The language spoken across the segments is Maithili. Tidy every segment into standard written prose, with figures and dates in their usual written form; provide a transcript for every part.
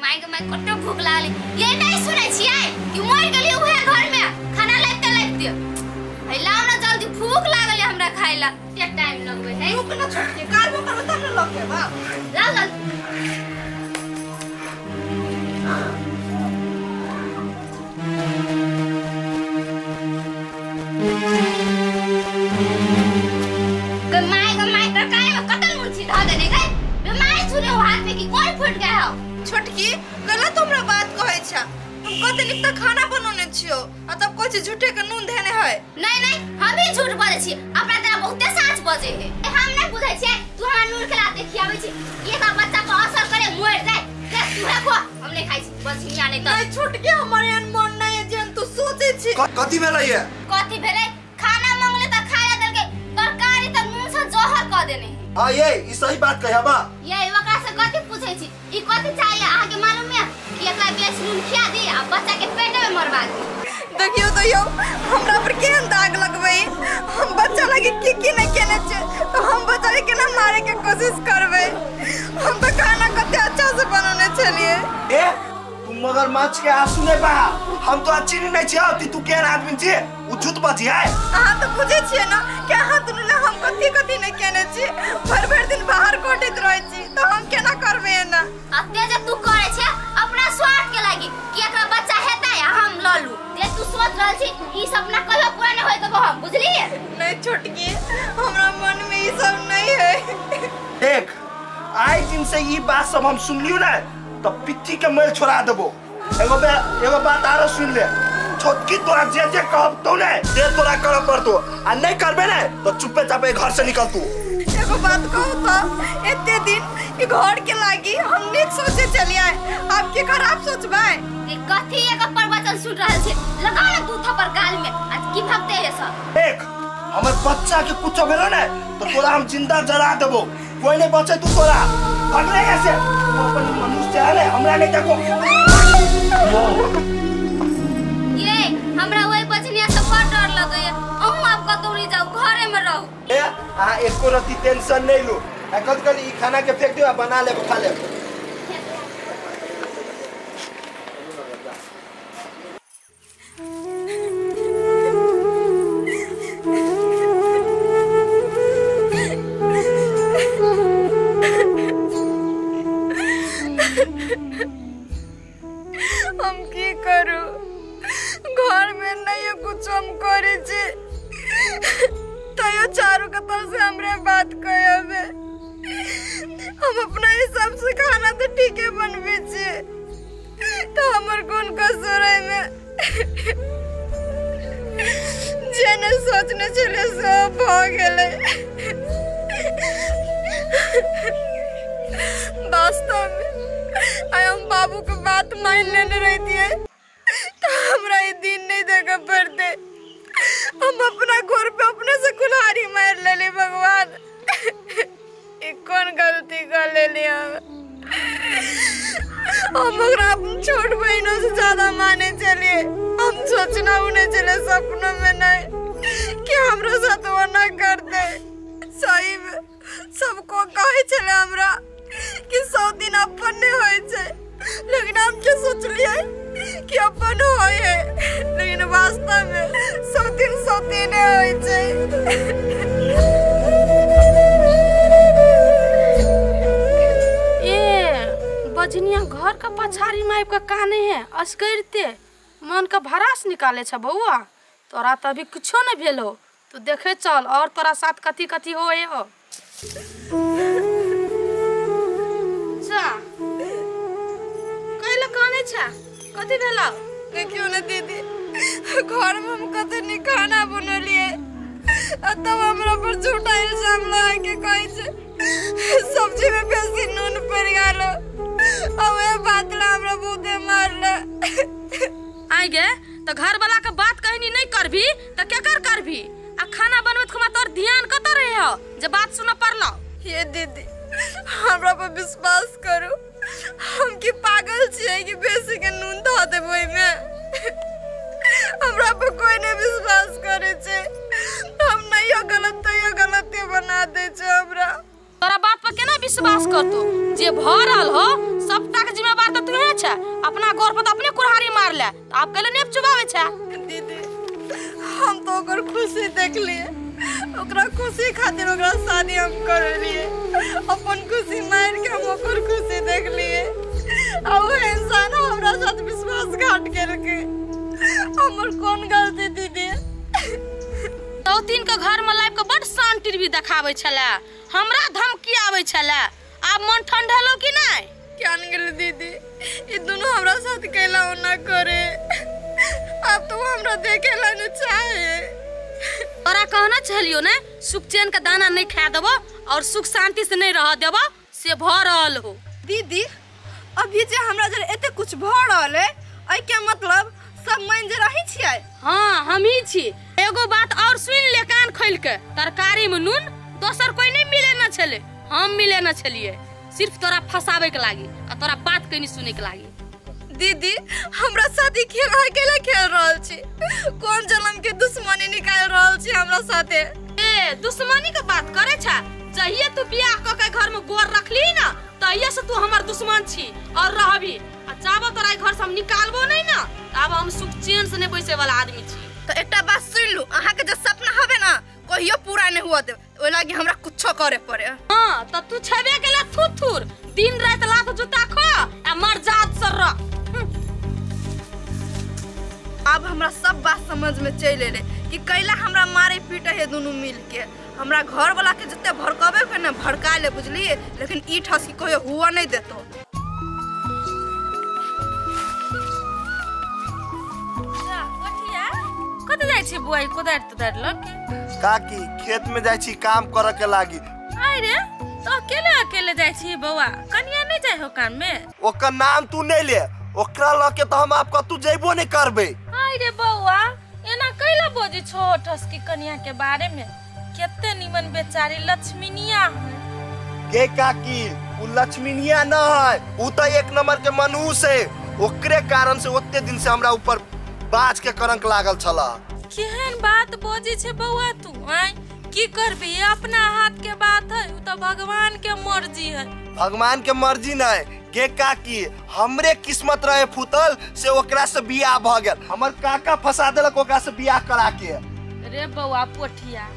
My के my कते भूख लागल। ये नहीं सुनै छियै कि मर गेली उहे घर में खाना लाइते लाइते। है लाओ ना जल्दी, भूख लागल हमरा खाइ ला। के टाइम लगबे है? रुक ना छोटकी, कारबो करबो तब ना लगे बा। लाओ जल्दी। गे my गे my तरकारी में कतन मुंशी ध देने गए। बीमारी छुने हाथ में की कोन फूट गया हो? छोटकी गलत हमरा बात कहै छ। हम कते नीक त खाना बनौने छियो आ तब कहै छी झूठे के नून धेने है। नहीं नहीं, हम ही झूठ बोले छी, अपना तेरा बहुते साच बजे है। हम नहीं बुझै छियै, तू हमरा नून खिलाते खियाबै छी, एक बच्चा पर असर करे मर जाए। ते तू रखो, हम नहीं खाइ छी बछिया नहीं त। नहीं छोटकी, हमर एहन मन नहीं है जेन तू सोचै छी। कथि भेलै ये? कथि भेलै? खाना मांगले त खाय देलकै, तरकारी त नून से जहर क देने है। हां ये ई सही बात कहबा। ये ओकरा से कथि पूछै छी? ई कथि चाहिए अहाँ के मालूम है? कि एकरा बेच नून खिया दी आ बच्चा के पेट में मरवा दी। देखियो तो यो हमरा पर केहन दाग लगबै। हम बच्चा लगे की की नहीं केने छै, तो हम बच्चा के केना मारे के कोशिश करबै। हम तो खाना कते अच्छा से बनौने छलिए। ए तू मगरमच्छ के आंसू नहीं बहा, हम तो अच्छी नहीं छियै, तू केहन आदमी छी? उ झूठ बजी है। अहाँ तो बुझै छियै ना कि अहाँ दुनू ले हम कथि कथि नहीं केने छी, भर भर दिन बाहर कटैत रहै छी, तो हम केना करबै एना? अते जे तू करै छै अपना स्वार्थ के लागी कि एकरा बच्चा हेतै आ हम ल लू, जे तू सोच रहल छी ई सपना कहियो पूरा नहीं होय देबो हम, बुझलियै? नहीं छोटकी, हमरा मन में ई सब नहीं है। देख आइ दिन से ई बात सब हम सुनलियो ना तो पिट्ठी के मैल छोड़ा देबो। एगो एगो बात आरो सुन ले छोटकी, तोरा जे जे कहब तो ने जे तोरा करऽ पड़तो, आ नहीं करबे ने तो चुपे चापे घर से निकल तू। एगो बात कहू तो एते दिन ई घर के लागी हम नीक सोचे चलिए, अब के खराब सोचबै? ई कथि एक प्रवचन सुन रहल छी? लगा ना दू थप्पड़ गाल में, आज की भगते है सब। देख हमर बच्चा के कुछ भेलो ने तो तोरा हम जिंदा जला देबो, कोई नहीं बचे तू, तोरा भगले ऐसे तू अपन मनुष्य है ने, हमरा नहीं देखो। ये हमरा ओई बचनिया से बड़ डर लगैया, अहूँ आप कतौ नहीं जाऊ, घरे में रहू। ए आ एको रति टेंशन नहीं लो, आ कद कद ई खाना के फेंक दियो आ बना लेब खा लेब। हम की करू, घर में नहीं कुछ हम करे छी, तैयो चारू कतर से हमरे बात कहबे। हम अपना हिसाब से खाना तो ठीके बनबे छी, तो हमर कोन कसूर है में? जे ने सोचने छले सब भ गेलै। वास्तव में आइ हम बाबू के बात मान लेने रहती तो हमरा ई दिन नहीं देखे पड़ते। हम अपना घर पे अपने से कुल्हाड़ी मार लेली। भगवान ई कौन गलती कर लेली? हम ओकरा छोट बहनों से ज्यादा माने चलिए, हम सोचना उन्हें चले सपनों में नहीं कि हमरा साथ वो ना करते। सही में सबको कहे चले हमरा कि 100 दिन अपन नहीं होय छै, लेकिन हम के सोचलिए कि अपन होय है, लेकिन वास्तव में 100 दिन 100 दिन होय छै। ए बजनिया घर का पछाड़ी में आबि के काने है असकरिते मन का भरास निकाले छ। बौआ तोरा तो अभी कुछो नहीं भेलो, तू देखे चल और तोरा साथ कथी कथी होए हो। कैला काने छ? कथी भेलो? देखियो ना दीदी, घर में हम कते नीक खाना बनलिए आ तब हमरा पर झूठा इल्जाम लगा के कहै छै सब्जी में बेसी नून पड़ गेल। अब ए बात ला हमरा बहुते मारल। आइ गे तो घर वाला के बात कहनी नहीं करभी तो केकर करभी? आ खाना बनबैत खुमा तोर ध्यान कत रहे हो जे बात सुन पड़लो? ये दीदी हमरा पर विश्वास करू, हम की पागल छियै कि बेसी के नून धऽ देबै ओहिमे? हमरा पर कोई नहीं विश्वास करे छै, हम नहीं गलत तैयो गलते बना दे छै हमरा। तोरा बात पर केना विश्वास करतो? जे भ रहल हो सबटा के जिम्मेवार त तूहे छे अपना गोर पर तो अपने कुल्हाड़ी मार ले आप कहले नहीं चुबावे छे। दीदी हम तो ओकर खुशी देखलिए, ओकरा खुशी खातिर ओकरा शादी हम करलिए, अपन खुशी मार के हम ओकर खुशी देखलिए आ वो इंसान हमरा साथ विश्वासघात केलकै। हमर कोन गलती दीदी? सौतीन के घर में लाइफ के बड़ शांति भी देखावे छले, हमरा धमकी आवे छले, आब मन ठंडलो कि नहीं? क्यान गेल दीदी ई दोनों हमरा साथ कैला ओना करे, अब तो हमरा देखेला न चाहे। तोरा कहना छलियो ने सुख चैन के दाना नहीं खा देबो और सुख शांति से नहीं रह देबो से भ रहल हो। दीदी अभी जे हमरा जरे एते कुछ भ रहल है ऐ के मतलब सब मान जे रही छियै? हां हम ही छी। एगो बात और सुन ले कान खोल के, तरकारी में नून दोसर कोई नहीं मिले न छले, हम मिले न छलिए, सिर्फ तोरा फसावे के लागी आ तोरा बात कहीं सुने के लागी। दीदी हमरा साथी खेल अकेला खेल रहल छी, कौन जन्म के दुश्मनी निकाल रहल छी हमरा साथे? ए दुश्मनी के बात करे छा, जहिए तू बियाह क के घर में गोर रखली ना तहिए से तू हमर दुश्मन छी और रहबी, आ चाबो तोरा घर से हम निकालबो नहीं ना तब हम सुख चैन से नहीं बैसे वाला आदमी छी। तो एकटा बात सुन लू, अहाँ के जे सपना हवे ना कहियो पूरा नहीं हुआ देब, ओइ लागी हमरा कुछो करे पड़े। हां त तू छबे केला थुर थुर दिन रात लात जूता खो आ मर जात सर रह। अब हमरा सब बात समझ में चल एले कि कैला हमरा मारे पीटे है दोनों मिल के, हमरा घर वाला के जते भड़कावे के ना भड़का ले बुझलिए, लेकिन ई ठसकी कहियो हुआ नहीं देतो। कत जाय छी बुआई कोदार तोदार लग के? काकी खेत में जाय छी काम करे के लागी। आय रे तो अकेले अकेले जाय छी बौआ, कनिया नहीं जाय हो काम में? ओकर नाम तू नहीं ले, ओकरा ल के तो हम आप कतू जइबो नहीं करबे। आय रे बौआ एना कैला बजै छो ठसकी कनिया के बारे में, केते निमन बेचारी लक्ष्मीनिया है। के काकी उ लक्ष्मीनिया न है, उ तो एक नंबर के मनुष्य है, ओकरे कारण से ओते दिन से हमरा ऊपर बाज के करंक लागल छला। केहन बात बजै छे बौआ तू? आय की करबी अपना हाथ के बात है, उ तो भगवान के मर्जी है। भगवान के मर्जी नहीं के काकी, हमरे किस्मत रहे फूटल से ओकरा से बियाह भ गेल, हमर काका फंसा देलक ओकरा से बियाह करा के। रे बौआ पोठिया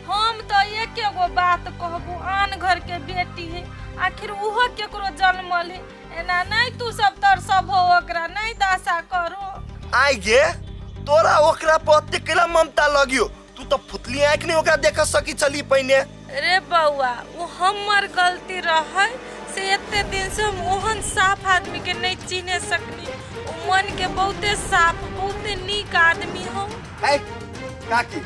हम तो एक एगो बात कहबू, आन घर के बेटी है आखिर उहो केकरो जन्मल है, एना नहीं तू सब तरसब हो ओकरा नहीं दासा करो। आइ गे तोरा ओकरा पर ओते केला ममता लगियो, तू तो फुतली आंख नहीं ओकरा देख सकी चली पहिने। रे बौआ वो हमर गलती रहे से एते दिन से हम ओहन साफ आदमी के नहीं चिन्ह सकनी, ओ मन के बहुते साफ बहुते नीक आदमी हो। ए काकी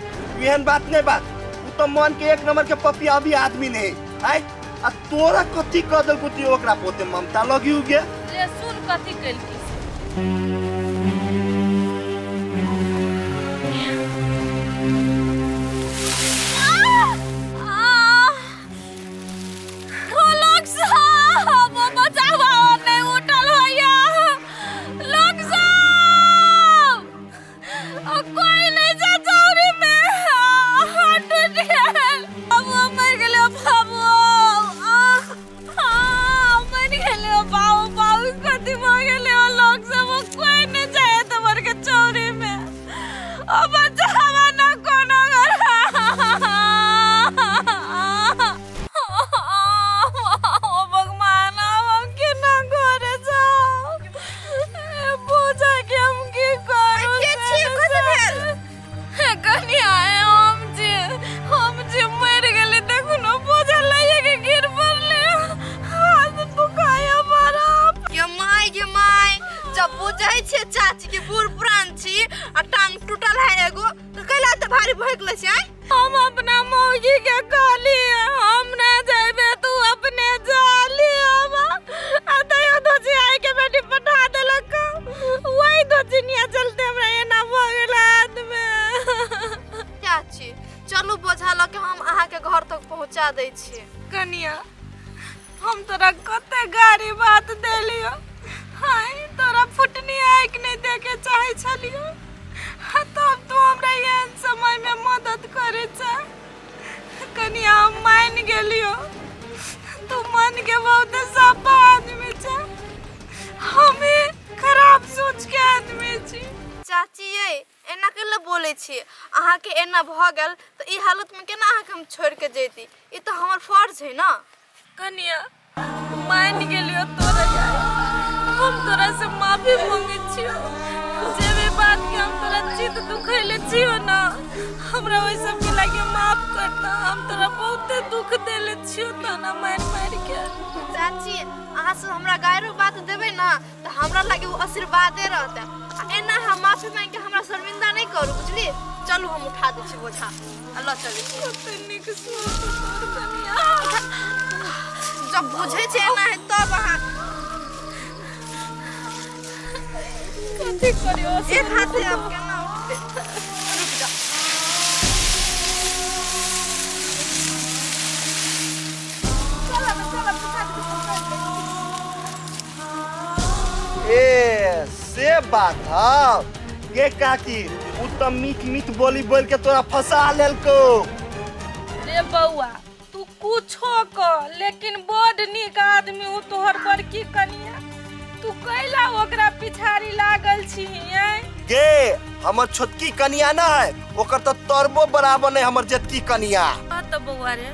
एहन बात नहीं बात, उ तो मन के एक नंबर के पपिया भी आदमी नहीं आइ, आ तोरा कथी क देलको ती ओकरा पोते ममता लगियो गे? ले सुन कथी केलकी। चाची के बूढ़ पुरान छी आ टांग टूटल है एगो तो कैला त भारी भइकले छै? हम अपना मौगी के कहली हम ना जाबे तू अपने जाली, अब आ तयो दोजी आई के बेटी पठा देलक, वही दोजिनिया चलते हमरा एना भ गेल हाथ में। चाची चलू बोझा ल के हम अहाँ के घर तक पहुंचा दै छी। कनिया हम तोरा कते गारी बात देलियो, हाय तोरा फुटनी आँख नहीं देखे चाहे छलियो, तब तू हमरा एहन समय में मदद करे छा। कनिया हम मान गेलियो तू मन के बहुत साफा आदमी छा, हमें एना केला बोलै छी? अहाँके एना भऽ गेल तऽ ई हालतमे केना अहाँके हम छोड़ि के जैती? ई तऽ हमर फर्ज है ना। कनिया मान गेलियो तोरा यार, हम तोरा से माफी मांगे छियो। जे भी बात के हम तोरा चित दुखैले छियो ना, हमरा ओइ सब के लागे माफ करता। हम तोरा बहुते दुख देले छियो ताना मार मार के। चाची अहाँ सब हमरा गायरो बात देबै ना तऽ हमरा लागे ओ आशीर्वादे रहतै। आ एना हम माफी मांगि के हमरा शर्मिंदा नहीं करू, बुझली? चलू हम उठा दै छी बोझा, आ लऽ चलै छी। कते नीक सोच तोर कनिया। जब बुझै छै एना है तब अहाँ कथी करियो? एक हाथे हम केना उठबै? रुक जा। चल चल उठा दे। ए से बात है गे काकी, उ त मीठ मीठ बोली बोल के तोरा फंसा लेलको। रे बौआ तू कुछो कर, लेकिन बड नीक आदमी हो तोहर बड़की कनिया। तू कैला ओकरा पिछाड़ी लागल छी? गे हमर छोटकी कनिया ना है, ओकर त तरबो बराबर नहीं हमर जेतकी कनिया। त बौआ रे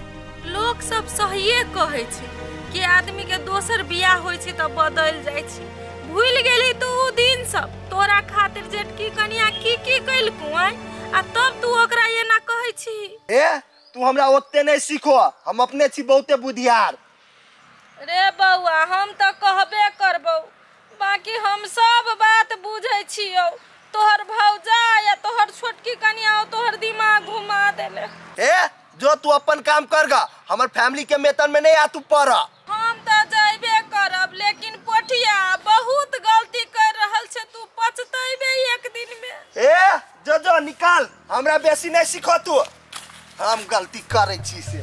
लोक सब सहिए कहै छै कि आदमी के दोसर बियाह होइ छै त बदल जाइ छै। भूल गेली तू उ दिन सब तोरा खातिर जेटकी कनिया की की कैलकू आ तब तू ओकरा एना कहै छी। ए तू हमरा ओते नहीं सीखो, हम अपने छी बहुते बुधियार। रे बौआ हम त कहबे करबौ, बाकी हम सब बात बुझै छियौ। तोहर भौजा या तोहर छोटकी कनिया तोहर दिमाग घुमा देले। ए जो तू अपन काम करगा, हमर फैमिली के मेतन में नहीं आ तू पर। हम त जाइबे करब, लेकिन पोठिया बहुत गलती कर रहल छे, तू पछतैबे एक दिन में। ए जो जो निकाल, हमरा बेसी नहीं सीखो तू, हम गलती करै छी से।